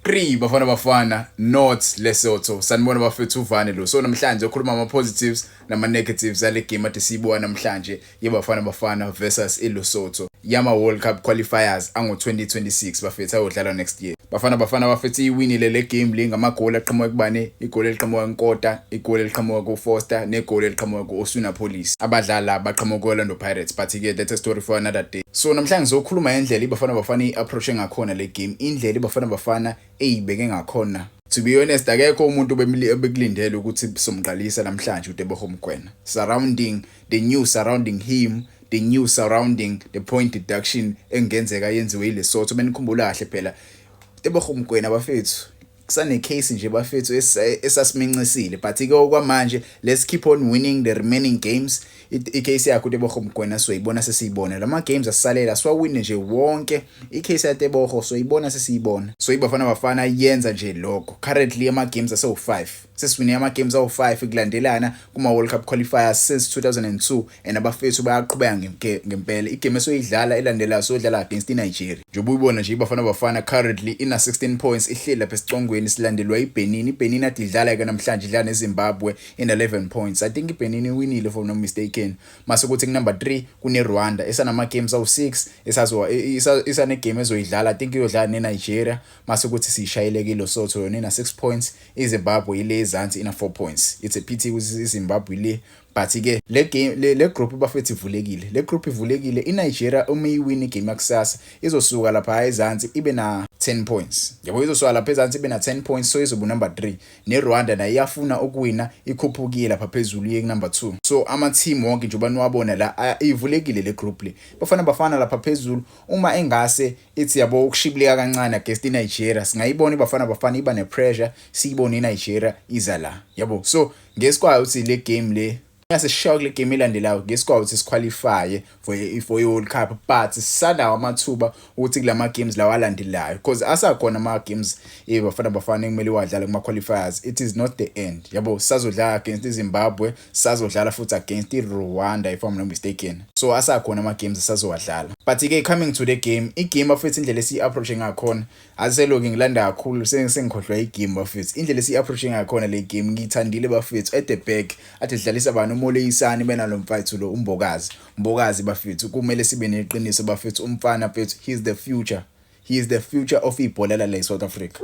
3 Bafana Bafana not Lesotho. Sanibona bafethu, uvane lo. So namhlanje ukhuluma ama positives nama negatives ale game ade siyibuka namhlanje yeBafana Bafana versus iLesotho yama World Cup qualifiers ango 2026 bafethu, ayodlalwa next year. Bafana Bafana bafethu iwinile le game le ngamagoli aqhamuka kubani? Igoli eliqhamuka kuNkota, igoli eliqhamuka kuFoster negoli eliqhamuka ku-Oswin Appollis. Abadlali laba baqhamuka ku-Orlando Pirates, but ke that's a story for another day. So namhlanje ngizokhuluma ngendlela iBafana Bafana i-approach ngakhona le game, indlela iBafana Bafana eyibeke ngakhona. To be honest, akekho umuntu obekulindele ukuthi somqalisa namhlanje uTeboho Mokoena. Surrounding the news surrounding him, the news surrounding the point deduction engenzeka yenziwe iLesotho, benikhumbula kahle phela Teboho Mokoena bafethu, kusane case nje bafethu esasimincisile, but ke okwamanje let's keep on winning the remaining games. I-case yakhe uTeboho Mokoena soyibona sesiyibona lama games asisalela siwawine nje wonke, i-case yaTeboho soyibona sesiyibona. So iBafana Bafana yenza nje lokho. Currently ama games asewu5, sesiwine ama games awu5 kulandelana kuma World Cup qualifiers since 2002, and abafethu bayaqhubeka ngempela. Igame esoyidlala elandelayo sodlala against iNigeria. Njengoba uyibona nje, iBafana Bafana currently ina 16 points, ihleli lapha esicongweni, silandelwa iBenin. IBenin ade idlala ke namhlanje, idlala neZimbabwe in 11 points. I think iBenin iwinile, if I'm not mistaken. Mase kuthi ku number 3 kune Rwanda esanama games awu6, esazo isane game ezoyidlala, I think iyodlala neNigeria. Mase kuthi sishayele ke Lesotho, yona ina 6 points. IZimbabwe ile ezansi, ina 4 points. It's a pity ukuthi iZimbabwe le, but ke le game le group bafethu ivulekile, le group ivulekile. INigeria uma iwin igame yakusasa izosuka lapha ezansi ibe na 10 points, yabo, izosuka lapha ezansi ibe na 10 points, so izoba number 3. NeRwanda nayo iyafuna ukuwina, ikhuphukile lapha phezulu iye number 2. So ama team wonke njengoba niwabona la, ivulekile le group le. Bafana Bafana lapha phezulu, uma engase ithi yabo ukushibilika kancane against iNigeria, singayibona iBafana Bafana iba nepressure, siyibone iNigeria iza la, yabo. So ngesikwazi ukuthi le game le yasishaya kule game elandelayo, ngesikwazi ukuthi siqualify for i-World Cup, but sisanawo amathuba ukuthi kulama games lawa alandelayo, because asakhona ama games eBafana Bafana ekumele wadlala kuma qualifiers. It is not the end, yabo. Sazodlala against iZimbabwe, sazodlala futhi against iRwanda, if I'm not mistaken. So asakhona ama games asazowadlala. But ke coming to the game, igame bafethu, indlela esiyi-approach ngakhona, aseloku ngilanda kakhulu, sengikhohlwa igame bafethu. Indlela esiyi-approach ngakhona le game ngiyithandile bafethu. At the back athi dlalisa bani? UMoloisane benalo mfethu lo uMbokazi. Mbokazi bafethu, kumele sibe neqiniso bafethu, umfana mfethu, he is the future, he is the future of ibhola la eSouth Africa.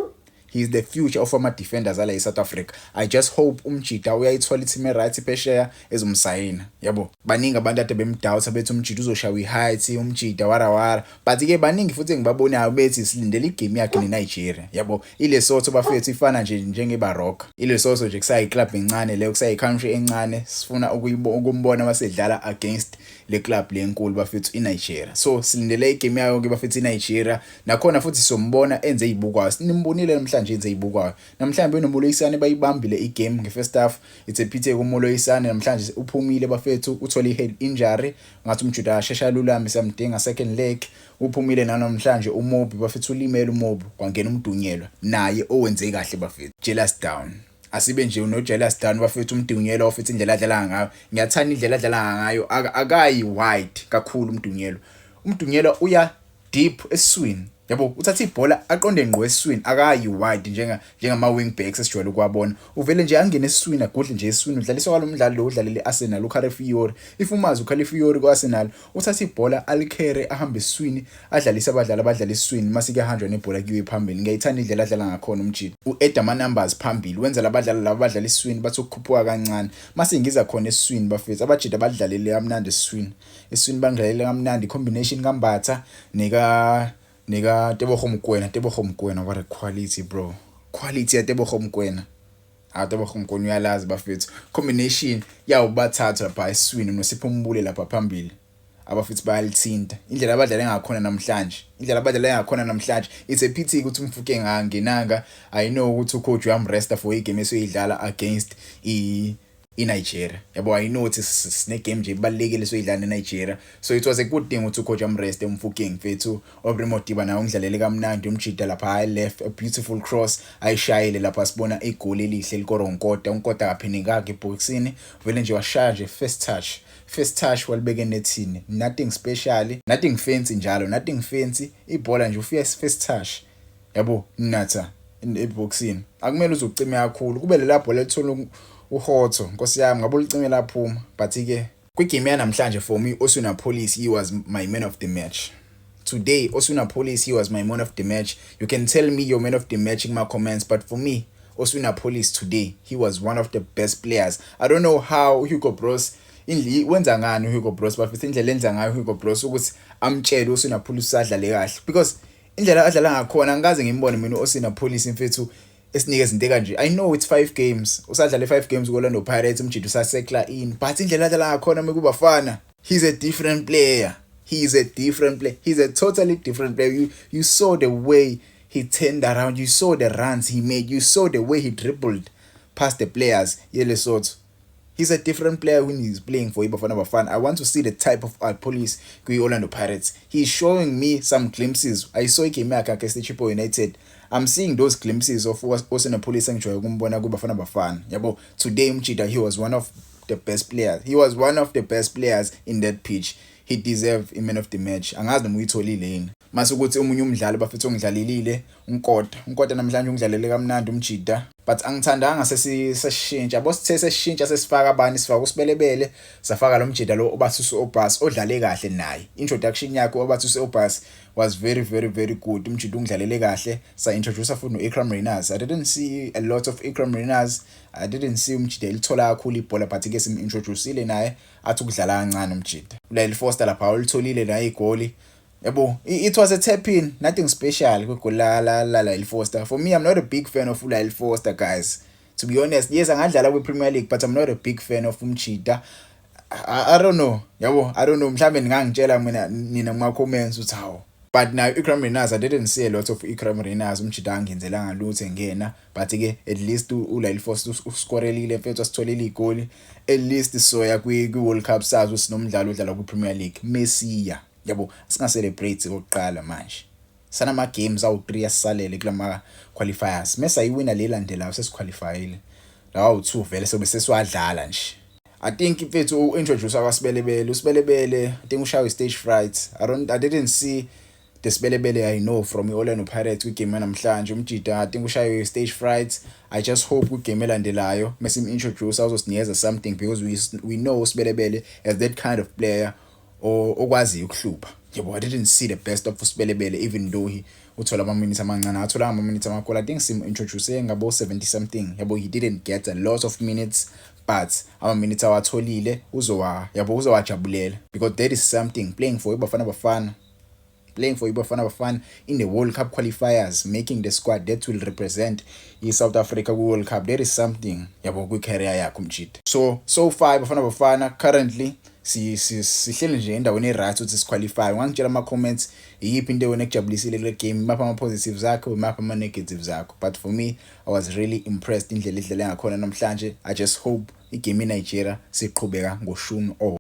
He is the future of ama defenders ala eSouth Africa. I just hope umjida uyayithola i-team e-right phesheya ezomsayina, yabo. Baningi abantu ade bemdoubt, bethi umjida uzoshawa i-height, umjida warawara, but ke baningi futhi engibabonayo bethi silindele igame yakhe neNigeria, yabo. ILesotho bafethu ifana nje njengeBaroka. ILesotho nje kusayi club encane leyo, kusayi country encane. Sifuna ukumbona masedlala against le club lenkulu bafethu, iNigeria. So silindele igame yayo ke bafethu iNigeria, nakhona futhi sombona enze izibukwayo. Nimbonile namhlanje enze izibukwayo namhlanje benoMoloisane, bayibambile igame ngefirst half. It's a pity kuMoloisane namhlanje uphumile bafethu, uthole i-head injury, ngathi umjuda ashesha lulame, siyamdinga second leg. Uphumile namhlanje uMobbie bafethu, ulimele uMobbie, kwangena uMdunyelwa naye owenze kahle bafethu. Jealous down, asibe nje no jealous down bafethu. UMdunyelwa bafethu, indlela adlala ngayo ngiyathanda, indlela adlala ngayo, akayi wide kakhulu uMdunyelwa. UMdunyelwa uya deep esiswini, yabo, uthatha ibhola aqonde ngqo esiswini, akayi wide njengama wing backs esijwayele ukuwabona. Uvele nje angene esiswini, agudle nje esiswini. Udlaliswa kwalo mdlali lo udlalele iArsenal, uCalafiori. If umazi uCalafiori kuArsenal, uthatha ibhola alikhere, ahambe esiswini, adlalise abadlali abadlala esiswini, mase kuyahanjwa nebhola kuyiwe phambili. Ngiyayithanda indlela adlala ngakhona umjida, u-add ama numbers phambili, wenza labadlali laba abadlala esiswini bathi ukukhuphuka kancane. Mase ngiza khona esiswini bafethu, abajida badlalele kamnandi esiswini, esiswini bangidlalele kamnandi. Combination kaMbatha nika Tebogo Mokoena. Tebogo Mokoena, what a quality, bro, quality ya Tebogo Mokoena. Ah, Tebogo Mokoena uyalazi bafethu. Combination yawo bathathu lapha esiswini noSipho Mbule lapha phambili, abafethu bayalithinta. Indlela abadlale ngakhona namhlanje, indlela abadlale ngakhona namhlanje, it's a pity ukuthi uMofokeng angenanga. I know ukuthi ucoach uyamresta for igame esoyidlala against iNigeria, yabo. I know ukuthi sine game nje ibalekile soyidlala neNigeria, so it was a good thing ukuthi ucoach amrest uMofokeng mfethu. Aubrey Modiba naye ungidlalele kamnandi umjida lapha high left, a beautiful cross ayishayile lapha, sibona igoli elihle likoronkota. UNkota akaphenekanga eboxini, vele nje washaya nje first touch, first touch walibeka enethini. Nothing special, nothing fancy njalo, nothing fancy, ibhola nje ufika first touch, yabo, natha. Eboxini akumele uzucime kakhulu, kube lela bhola elithola uHotto. Nkosi yami, ngabe ulicime laphuma. But ke kwigame yanamhlanje, for me, Oswin Appollis, he was my man of the match today. Oswin Appollis, he was my man of the match. You can tell me your man of the match in my comments, but for me, Oswin Appollis today, he was one of the best players. I don't know how Hugo Broos indli wenza ngani uHugo Broos, but indlela enza ngayo uHugo Broos ukuthi amtshele uOswin Appollis adlale kahle, because indlela adlala ngakhona, angikaze ngimbone mina uOswin Appollis, mfethu, esinikeza izinto kanje. I know it's 5 games, usadlale 5 games ku-Orlando Pirates, umjita usasettla in, but indlela adlala ngakhona mekubafana, he's a different player. He's a different player. He's a totally different player. You saw the way he turned around, you saw the runs he made, you saw the way he dribbled past the players yeLesotho. He's a different player when he's playing for iBafana Bafana. I want to see the type of Appollis kwi-Orlando Pirates. He's showing me some glimpses. I saw igame yakhe against Chippa United. I'm seeing those glimpses of Oswin Appollis engijwayele ukumbona kuBafana Bafana. Yabo, today umjita, he was one of the best players. He was one of the best players in that pitch. He deserved a man of the match. Angazi noma uyitholile yini. Mase ukuthi omunye umdlali, bafethu, ongidlalelile, uNkota. UNkota namhlanje ungidlalele kamnandi umjita. But angithandanga sesishintsha. Yabo, sithe sesishintsha, sesifaka abani, sifaka uSibelebele, safaka lo mjita lo oBathusi Aubaas, odlale kahle naye. Introduction yakhe oBathusi Aubaas was very, very, very good. Umjita ungidlalele kahle. Sa introduce futhi no-Iqraam Rayners. I didn't see a lot of Iqraam Rayners. I didn't see umjita elithola kakhulu ibhola, but ke sim-introduceile naye, athi ukudlala kancane umjita. Lyle Foster lapha ulitholile naye igoli. Yabo, it was a tap in, nothing special kwigoli la Lyle Foster. For me, I'm not a big fan of Lyle Foster, guys. To be honest, yes, angadlala kwi-Premier League, but I'm not a big fan of umjita. I don't know. Yabo, I don't know. Mhlambe ningangitshela mina nina kuma comments ukuthi hawo. But now Iqraam Rayners, I didn't see a lot of Iqraam Rayners. Umjita angenzelanga lutho engena, but ke at least uLyle Foster uscorelile, mfethu, asitholile igoli. At least soya kwi World Cup sazi sinomdlalo odlala ku Premier League. Messiah. Yabo, singa celebrate kokuqala manje. Sanama games awu3 asisalele kulama qualifiers. Mesa ayiwina le landelayo, sesiqualifyile. Lawa u2 vele sobe sesiwadlala nje. I think, mfethu, uintroduce kwaSibelebele, uSibelebele, I think ushawe stage fright. I didn't see the Sibelebele I know from iOrlando Pirates kwigame namhlanje. Umjita, I think ushawe stage fright. I just hope kwigame elandelayo mase introduce azosinikeza something, because we know uSibelebele as that kind of player okwaziyo ukuhlupha. Yebo, I didn't see the best of uSibelebele, even though he uthola ama minutes amancane, athola ama minutes amakhulu. I think sim introduce ngabo 70 something. Yabo, he didn't get a lot of minutes, but ama minutes awatholile uzowa, yabo, uzowajabulela, because that is something, playing for iBafana Bafana, playing for iBafana Bafana in the World Cup qualifiers, making the squad that will represent i-South Africa ku-World Cup. There is something, yabo, kwi-career yakho umjita. So far iBafana Bafana currently si sihleli nje endaweni e-right ukuthi siqualify. Ungangitshela ama-comments iyiphi into wena ekujabulisile kule game, imaphi ama-positives akho, imaphi ama-negatives akho. But for me, I was really impressed indlela idlale ngakhona namhlanje. I just hope igame iNigeria siqhubeka ngoshuni.